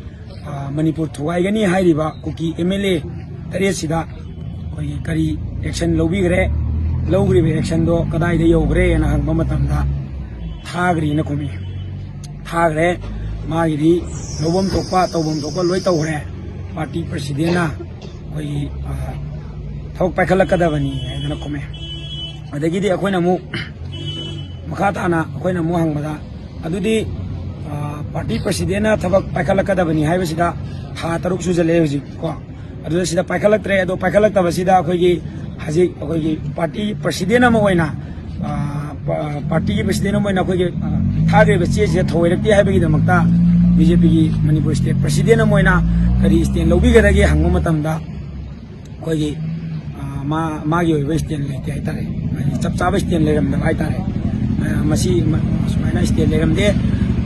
ꯑ, ꯃꯅꯤꯄꯨꯔ ꯊꯨꯒꯥꯏꯒꯅꯤ ꯍꯥꯏꯔꯤꯕ ꯀꯨꯀꯤ ꯑꯦꯝ ꯑꯦꯜ ꯑꯦ ꯇꯔꯦꯠꯁꯤꯗ ꯑꯩꯈꯣꯏꯒꯤ ꯀꯔꯤ ꯑꯦꯛꯁꯟ ꯂꯧꯕꯤꯈ꯭ꯔꯦ, ꯂꯧꯈ꯭ꯔꯤꯕ ꯑꯦꯛꯁꯟꯗꯣ ꯀꯗꯥꯏꯗ ꯌꯧꯈ꯭ꯔꯦꯅ ꯍꯪꯕ ꯃꯇꯝꯗ ꯊꯥꯈ꯭ꯔꯤꯅ ꯈꯨꯝꯃꯤ꯫ ꯊꯥꯈ꯭ꯔꯦ, ꯃꯥꯒꯤꯗꯤ ꯂꯧꯐꯝ ꯊꯣꯛꯄ, ꯇꯧꯐꯝ ꯊꯣꯛꯄ ꯂꯣꯏ ꯇꯧꯈ꯭ꯔꯦ, ꯄꯥꯔꯇꯤ ꯄ꯭ꯔꯁꯤꯗꯦꯟꯅ ꯑꯩꯈꯣꯏꯒꯤ, ꯑ, ꯊꯕꯛ ꯄꯥꯏꯈꯠꯂꯛꯀꯗꯕꯅꯤ ꯍꯥꯏꯗꯅ ꯈꯨꯝꯃꯦ꯫ ꯑꯗꯒꯤꯗꯤ ꯑꯩꯈꯣꯏꯅ ꯑꯃꯨꯛ ꯃꯈꯥ ꯇꯥꯅ ꯑꯩꯈꯣꯏꯅ ꯑꯃꯨꯛ ꯍꯪꯕꯗ, ꯑꯗꯨꯗꯤ, ꯑ, ꯄꯥꯔꯇꯤ ꯄ꯭ꯔꯁꯤꯗꯦꯟꯅ ꯊꯕꯛ ꯄꯥꯏꯈꯠꯂꯛꯀꯗꯕꯅꯤ ꯍꯥꯏꯕꯁꯤꯗ ꯊꯥ ꯇꯔꯨꯛ ꯁꯨꯖꯜꯂꯛꯑꯦ ꯍꯧꯖꯤꯛ ꯀꯣ꯫ ꯑꯗꯨꯗ ꯁꯤꯗ ꯄꯥꯏꯈꯠꯂꯛꯇ꯭ꯔꯦ꯫ ꯑꯗꯣ ꯄꯥꯏꯈꯠꯂꯛꯇꯕꯁꯤꯗ ꯑꯩꯈꯣꯏꯒꯤ ꯍꯧꯖꯤꯛ ꯑꯩꯈꯣꯏꯒꯤ ꯄꯥꯔꯇꯤ ꯄ꯭ꯔꯁꯤꯗꯦꯟ ꯑꯃ ꯑꯣꯏꯅ, ꯑ, ꯄ-, ꯄꯥꯔꯇꯤꯒꯤ ꯄ꯭ꯔꯁꯤꯗꯦꯟ ꯑꯃ ꯑꯣꯏꯅ ꯑꯩꯈꯣꯏꯒꯤ, ꯑ, ꯊꯥꯈ꯭ꯔꯤꯕ ꯆꯦꯁꯤꯗ ꯊꯧꯑꯣꯏꯔꯛꯇꯦ ꯍꯥꯏꯕꯒꯤꯗꯃꯛꯇ ꯕꯤ ꯖꯦ ꯄꯤꯒꯤ ꯃꯅꯤꯄꯨꯔ ꯁ꯭ꯇꯦꯠ ꯄ꯭ꯔꯁꯤꯗꯦꯟ ꯑꯃ ꯑꯣꯏꯅ ꯀꯔꯤ ꯁ꯭ꯇꯦꯟ ꯂꯧꯕꯤꯒꯗꯒꯦ ꯍꯪꯕ ꯃꯇꯝꯗ, ꯑꯩꯈꯣꯏꯒꯤ, ꯑ, ꯃꯥ-, ꯃꯥꯒꯤ ꯑꯣꯏꯕ ꯁ꯭ꯇꯦꯟ ꯂꯩꯇꯦ ꯍꯥꯏꯇꯥꯔꯦ꯫ ꯍꯥꯏꯗꯤ ꯆꯞ ꯆꯥꯕ ꯁ꯭ꯇꯦꯟ ꯂꯩꯔꯝꯗꯕ ꯍꯥꯏꯇꯥꯔꯦ꯫ ꯑ, ꯃꯁꯤ ꯃ-, ꯁꯨꯃꯥꯏꯅ ꯁ꯭ꯇꯦꯟ ꯂꯩꯔꯝꯗꯦ꯫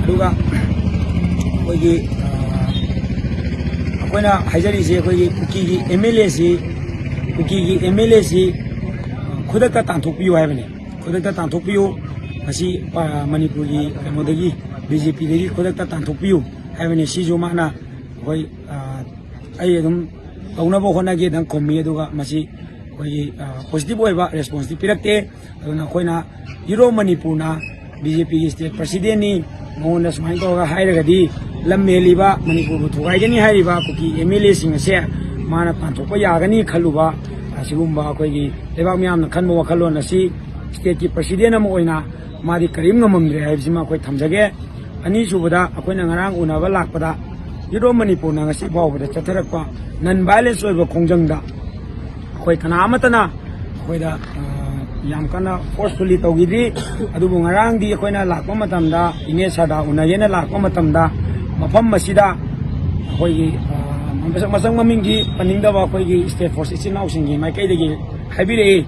ꯑꯗꯨꯒ ꯑꯩꯈꯣꯏꯒꯤ, ꯑ, ꯑꯩꯈꯣꯏꯅ ꯍꯥꯏꯖꯔꯤꯁꯦ, ꯑꯩꯈꯣꯏꯒꯤ ꯀꯨꯀꯤꯒꯤ ꯑꯦꯝ ꯑꯦꯜ ꯑꯦꯁꯤ, ꯀꯨꯀꯤꯒꯤ ꯑꯦꯝ ꯑꯦꯜ ꯑꯦꯁꯤ ꯈꯨꯗꯛꯇ ꯇꯥꯟꯊꯣꯛꯄꯤꯌꯨ ꯍꯥꯏꯕꯅꯤ꯫ ꯈꯨꯗꯛꯇ ꯇꯥꯟꯊꯣꯛꯄꯤꯌꯨ꯫ ꯃꯁꯤ, ꯑ, ꯃꯅꯤꯄꯨꯔꯒꯤ ꯀꯩꯅꯣꯗꯒꯤ, ꯕꯤ ꯖꯦ ꯄꯤꯗꯒꯤ ꯈꯨꯗꯛꯇ ꯇꯥꯟꯊꯣꯛꯄꯤꯌꯨ ꯍꯥꯏꯕꯅꯤ꯫ ꯁꯤꯁꯨ ꯃꯥꯅ ꯑꯩꯈꯣꯏ, ꯑ, ꯑꯩ ꯑꯗꯨꯝ ꯇꯧꯅꯕ ꯍꯣꯠꯅꯒꯦꯗꯪ ꯈꯨꯝꯃꯤ, ꯑꯗꯨꯒ ꯃꯁꯤ ꯑꯩꯈꯣꯏꯒꯤ, ꯑ, ꯄꯣꯖꯤꯇꯤꯚ ꯑꯣꯏꯕ ꯔꯦꯁꯄꯣꯟꯁꯇꯤ ꯄꯤꯔꯛꯇꯦ꯫ ꯑꯗꯨꯅ ꯑꯩꯈꯣꯏꯅ ꯌꯨꯔꯣꯞ ꯃꯅꯤꯄꯨꯔꯅ ꯕꯤ ꯖꯦ ꯄꯤꯒꯤ ꯁ꯭ꯇꯦꯠ ꯄ꯭ꯔꯁꯤꯗꯦꯟꯅꯤ, ꯃꯉꯣꯟꯗ ꯁꯨꯃꯥꯏꯅ ꯇꯧꯔꯒ ꯍꯥꯏꯔꯒꯗꯤ ꯂꯝ ꯍꯦꯜꯂꯤꯕ, ꯃꯅꯤꯄꯨꯔꯕꯨ ꯊꯨꯒꯥꯏꯒꯅꯤ ꯍꯥꯏꯔꯤꯕ ꯀꯨꯀꯤ ꯑꯦꯝ ꯑꯦꯜ ꯑꯦꯁꯤꯡ ꯑꯁꯦ ꯃꯥꯅ ꯇꯥꯟꯊꯣꯛꯄ ꯌꯥꯒꯅꯤ ꯈꯜꯂꯨꯕ, ꯑꯁꯤꯒꯨꯝꯕ ꯑꯩꯈꯣꯏꯒꯤ ꯂꯩꯕꯥꯛ ꯃꯤꯌꯥꯝꯅ ꯈꯟꯕ ꯋꯥꯈꯜꯂꯣꯟ ꯑꯁꯤ ꯁ꯭ꯇꯦꯠꯀꯤ ꯄ꯭ꯔꯁꯤꯗꯦꯟ ꯑꯃ ꯑꯣꯏꯅ ꯃꯥꯗꯤ ꯀꯔꯤꯝ ꯉꯝꯃꯝꯗ꯭ꯔꯦ ꯍꯥꯏꯕꯁꯤꯃ ꯑꯩꯈꯣꯏ ꯊꯝꯖꯒꯦ꯫ ꯑꯅꯤꯁꯨꯕꯗ, ꯑꯩꯈꯣꯏꯅ ꯉꯔꯥꯡ ꯎꯅꯕ ꯂꯥꯛꯄꯗ ꯌꯨꯔꯣꯞ ꯃꯅꯤꯄꯨꯔꯅ ꯉꯁꯤ ꯐꯥꯎꯕꯗ ꯆꯠꯊꯔꯛꯄ ꯅꯟ ꯚꯥꯏꯂꯦꯟꯁ ꯑꯣꯏꯕ ꯈꯣꯡꯖꯪꯗ ꯑꯩꯈꯣꯏ ꯀꯅꯥ ꯑꯃꯠꯇꯅ ꯑꯩꯈꯣꯏꯗ, ꯑ, ꯌꯥꯝ ꯀꯟꯅ ꯐꯣꯔꯁꯐꯨꯜꯂꯤ ꯇꯧꯈꯤꯗ꯭ꯔꯤ꯫ ꯑꯗꯨꯕꯨ ꯉꯔꯥꯡꯗꯤ ꯑꯩꯈꯣꯏꯅ ꯂꯥꯛꯄ ꯃꯇꯝꯗ, ꯏꯅꯦ ꯁꯥꯗꯥ ꯎꯅꯒꯦꯅ ꯂꯥꯛꯄ ꯃꯇꯝꯗ, ꯃꯐꯝ ꯑꯁꯤꯗ ꯑꯩꯈꯣꯏꯒꯤ, ꯑ, ꯃꯁꯛ, ꯃꯁꯛ ꯃꯃꯤꯡꯗꯤ ꯄꯟꯅꯤꯡꯗꯕ ꯑꯩꯈꯣꯏꯒꯤ ꯁ꯭ꯇꯦꯠ ꯐꯣꯔꯁ ꯏꯆꯤꯟ ꯏꯅꯥꯎꯁꯤꯡꯒꯤ ꯃꯥꯏꯀꯩꯗꯒꯤ ꯍꯥꯏꯕꯤꯔꯛꯏ꯫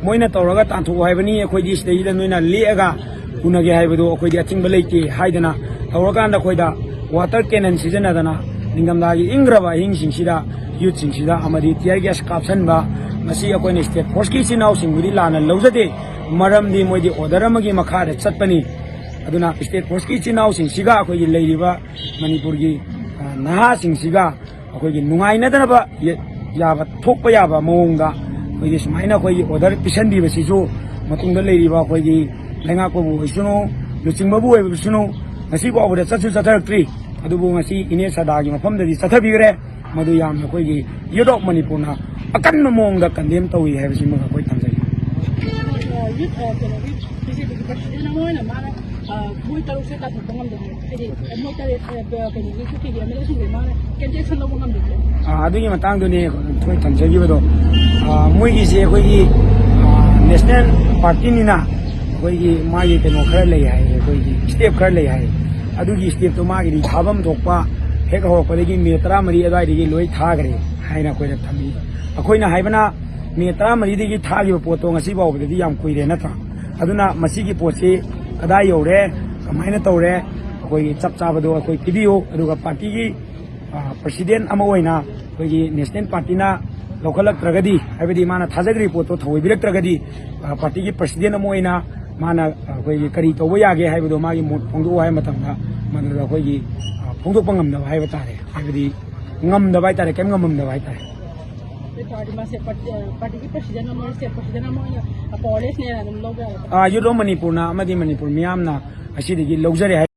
ꯃꯣꯏꯅ ꯇꯧꯔꯒ ꯇꯥꯟꯊꯣꯛꯎ ꯍꯥꯏꯕꯅꯤ, ꯑꯩꯈꯣꯏꯗꯤ ꯁꯤꯗꯩꯗ ꯅꯣꯏꯅ ꯂꯦꯛꯑꯒ ꯎꯅꯒꯦ ꯍꯥꯏꯕꯗꯣ ꯑꯩꯈꯣꯏꯗꯤ ꯑꯊꯤꯡꯕ ꯂꯩꯇꯦ ꯍꯥꯏꯗꯅ ꯇꯧꯔꯀꯥꯟꯗ, ꯑꯩꯈꯣꯏꯗ ꯋꯥꯇꯔ ꯀꯦꯅꯟ ꯁꯤꯖꯤꯟꯅꯗꯅ ꯅꯤꯡꯊꯝꯊꯥꯒꯤ ꯏꯪꯈ꯭ꯔꯕ ꯑꯍꯤꯡꯁꯤꯡꯁꯤꯗ ꯌꯨꯠꯁꯤꯡꯁꯤꯗ ꯑꯃꯗꯤ ꯇꯤꯌꯔ ꯒ꯭ꯌꯥꯁ ꯀꯥꯞꯁꯟꯕ, ꯃꯁꯤ ꯑꯩꯈꯣꯏꯅ ꯁ꯭ꯇꯦꯠ ꯐꯣꯔꯁꯀꯤ ꯏꯆꯤꯟ ꯏꯅꯥꯎꯁꯤꯡꯕꯨꯗꯤ ꯂꯥꯟꯅ ꯂꯧꯖꯗꯦ꯫ ꯃꯔꯝꯗꯤ ꯃꯣꯏꯗꯤ ꯑꯣꯔꯗꯔ ꯑꯃꯒꯤ ꯃꯈꯥꯗ ꯆꯠꯄꯅꯤ꯫ ꯑꯗꯨꯅ ꯁ꯭ꯇꯦꯠ ꯐꯣꯔꯁꯀꯤ ꯏꯆꯤꯟ ꯏꯅꯥꯎꯁꯤꯡꯁꯤꯒ ꯑꯩꯈꯣꯏꯒꯤ ꯂꯩꯔꯤꯕ ꯃꯅꯤꯄꯨꯔꯒꯤ, ꯑ, ꯅꯍꯥꯁꯤꯡꯁꯤꯒ ꯑꯩꯈꯣꯏꯒꯤ ꯅꯨꯡꯉꯥꯏꯅꯗꯅꯕ ꯌ-, ꯌꯥꯕ, ꯊꯣꯛꯄ ꯌꯥꯕ ꯃꯑꯣꯡꯗ ꯑꯩꯈꯣꯏꯒꯤ ꯁꯨꯃꯥꯏꯅ ꯑꯩꯈꯣꯏꯒꯤ ꯑꯣꯔꯗꯔ ꯄꯤꯁꯟꯕꯤꯕꯁꯤꯁꯨ ꯃꯇꯨꯡꯗ ꯂꯩꯔꯤꯕ ꯑꯩꯈꯣꯏꯒꯤ ꯂꯩꯉꯥꯛꯄꯕꯨ ꯑꯣꯏꯁꯅꯨ, ꯂꯨꯆꯤꯡꯕꯕꯨ ꯑꯣꯏꯁꯅꯨ, ꯉꯁꯤ ꯐꯥꯎꯕꯗ ꯆꯠꯁꯨ ꯆꯠꯊꯔꯛꯇ꯭ꯔꯤ꯫ ꯑꯗꯨꯕꯨ ꯉꯁꯤ ꯏꯅꯦ ꯁꯥꯗꯥꯒꯤ ꯃꯐꯝꯗꯗꯤ ꯆꯠꯊꯕꯤꯈ꯭ꯔꯦ꯫ ꯃꯗꯨ ꯌꯥꯝꯅ ꯑꯩꯈꯣꯏꯒꯤ ꯌꯨꯠ ꯑꯣꯐ ꯃꯅꯤꯄꯨꯔꯅ ꯑꯀꯟꯕ ꯃꯑꯣꯡꯗ ꯀꯟꯗꯦꯝ ꯇꯧꯏ ꯍꯥꯏꯕꯁꯤꯃꯒ ꯑꯩꯈꯣꯏ ꯊꯝꯖꯒꯦ꯫ ꯌꯨꯠ, ꯑ, ꯀꯩꯅꯣꯒꯤ ꯕꯤ ꯖꯦ ꯄꯤꯒꯤ ꯄ꯭ꯔꯁꯤꯗꯦꯟ ꯑꯃ ꯑꯣꯏꯅ ꯃꯥꯅ, ꯑ, ꯃꯣꯏ ꯇꯔꯨꯛꯁꯦ ꯇꯥꯟꯊꯣꯛꯄ ꯉꯝꯗꯕ ꯍꯥꯏꯗꯤ, ꯃꯣꯏ ꯇꯔꯦꯠ, ꯑ, ꯀꯩꯅꯣꯒꯤ ꯀꯨꯀꯤꯒꯤ ꯑꯦꯝ ꯑꯦꯜ ꯑꯦꯁꯤꯡꯁꯦ ꯃꯥꯅ ꯀꯩꯝꯇ ꯑꯦꯛꯁꯟ ꯂꯧꯕ ꯉꯝꯗꯕꯁꯦ꯫ ꯑ, ꯑꯗꯨꯒꯤ ꯃꯇꯥꯡꯗꯨꯅꯤ ꯑꯩꯈꯣꯏ ꯊꯝꯖꯈꯤꯕꯗꯣ꯫ ꯑ, ꯃꯣꯏꯒꯤꯁꯦ ꯑꯩꯈꯣꯏꯒꯤ, ꯑ, ꯅꯦꯁꯅꯦꯜ ꯄꯥꯔꯇꯤꯅꯤꯅ ꯑꯩꯈꯣꯏꯒꯤ ꯃꯥꯒꯤ ꯀꯩꯅꯣ ꯈꯔ ꯂꯩ ꯍꯥꯏ, ꯑꯩꯈꯣꯏꯒꯤ ꯁ꯭ꯇꯦꯞ ꯈꯔ ꯂꯩ ꯍꯥꯏ꯫ ꯑꯗꯨꯒꯤ ꯁ꯭ꯇꯦꯞꯇꯣ ꯃꯥꯒꯤꯗꯤ ꯊꯥꯐꯝ ꯊꯣꯛꯄ ꯍꯦꯛ ꯍꯧꯔꯛꯄꯗꯒꯤ ꯃꯦ ꯇꯔꯥꯃꯔꯤ ꯑꯗꯨꯋꯥꯏꯗꯒꯤ ꯂꯣꯏ ꯊꯥꯈ꯭ꯔꯦ ꯍꯥꯏꯅ ꯑꯩꯈꯣꯏꯗ ꯊꯝꯃꯤ꯫ ꯑꯩꯈꯣꯏꯅ ꯍꯥꯏꯕꯅ ꯃꯦ ꯇꯔꯥꯃꯔꯤꯗꯒꯤ ꯊꯥꯈꯤꯕ ꯄꯣꯠꯇꯣ ꯉꯁꯤ ꯐꯥꯎꯕꯗꯗꯤ ꯌꯥꯝ ꯀꯨꯏꯔꯦ ꯅꯠꯇ꯭ꯔꯥ? ꯑꯗꯨꯅ ꯃꯁꯤꯒꯤ ꯄꯣꯠꯁꯤ ꯀꯗꯥꯏ ꯌꯧꯔꯦ, ꯀꯃꯥꯏꯅ ꯇꯧꯔꯦ, ꯑꯩꯈꯣꯏꯒꯤ ꯆꯞ ꯆꯥꯕꯗꯣ ꯑꯩꯈꯣꯏ ꯄꯤꯕꯤꯌꯨ꯫ ꯑꯗꯨꯒ ꯄꯥꯔꯇꯤꯒꯤ, ꯑ, ꯄ꯭ꯔꯁꯤꯗꯦꯟ ꯑꯃ ꯑꯣꯏꯅ ꯑꯩꯈꯣꯏꯒꯤ ꯅꯦꯁꯅꯦꯜ ꯄꯥꯔꯇꯤꯅ ꯂꯧꯈꯠꯂꯛꯇ꯭ꯔꯒꯗꯤ, ꯍꯥꯏꯕꯗꯤ ꯃꯥꯅ ꯊꯥꯖꯈ꯭ꯔꯤꯕ ꯄꯣꯠꯇꯣ ꯊꯧꯑꯣꯏꯕꯤꯔꯛꯇ꯭ꯔꯒꯗꯤ, ꯑ, ꯄꯥꯔꯇꯤꯒꯤ ꯄ꯭ꯔꯁꯤꯗꯦꯟ ꯑꯃ ꯑꯣꯏꯅ ꯃꯥꯅ ꯑꯩꯈꯣꯏꯒꯤ ꯀꯔꯤ ꯇꯧꯕ ꯌꯥꯒꯦ ꯍꯥꯏꯕꯗꯣ ꯃꯥꯒꯤ ꯃꯣꯠ ꯐꯣꯡꯗꯣꯛꯑꯣ ꯍꯥꯏꯕ ꯃꯇꯝꯗ ꯃꯗꯨꯗ ꯑꯩꯈꯣꯏꯒꯤ, ꯑ, ꯐꯣꯡꯗꯣꯛꯄ ꯉꯝꯗꯕ ꯍꯥꯏꯕ ꯇꯥꯔꯦ, ꯍꯥꯏꯕꯗꯤ ꯉꯝꯗꯕ ꯍꯥꯏ ꯇꯥꯔꯦ, ꯀꯩꯝ ꯉꯝꯃꯝꯗꯕ ꯍꯥꯏ ꯇꯥꯔꯦ꯫ ꯑꯗꯨ ꯑꯣꯏ ꯇꯥꯔꯗꯤ ꯃꯥꯁꯦ ꯄꯥꯔꯇꯤ, ꯑ, ꯄꯥꯔꯇꯤꯒꯤ ꯄ꯭ꯔꯁꯤꯗꯦꯟ ꯑꯃ, ꯁ꯭ꯇꯦꯠ ꯄ꯭ꯔꯁꯤꯗꯦꯟ ꯑꯃ ꯑꯣꯏꯅ ꯄꯥꯋꯔꯂꯦꯁꯅꯦꯅ ꯑꯗꯨꯝ ꯂꯧꯕ ꯌꯥꯒꯗ꯭ꯔꯥ? ꯑ, ꯌꯨꯠ ꯑꯣꯐ ꯃꯅꯤꯄꯨꯔꯅ ꯑꯃꯗꯤ ꯃꯅꯤꯄꯨꯔ ꯃꯤꯌꯥꯝꯅ ꯑꯁꯤꯗꯒꯤ ꯂꯧꯖꯔꯦ ꯍꯥꯏ꯫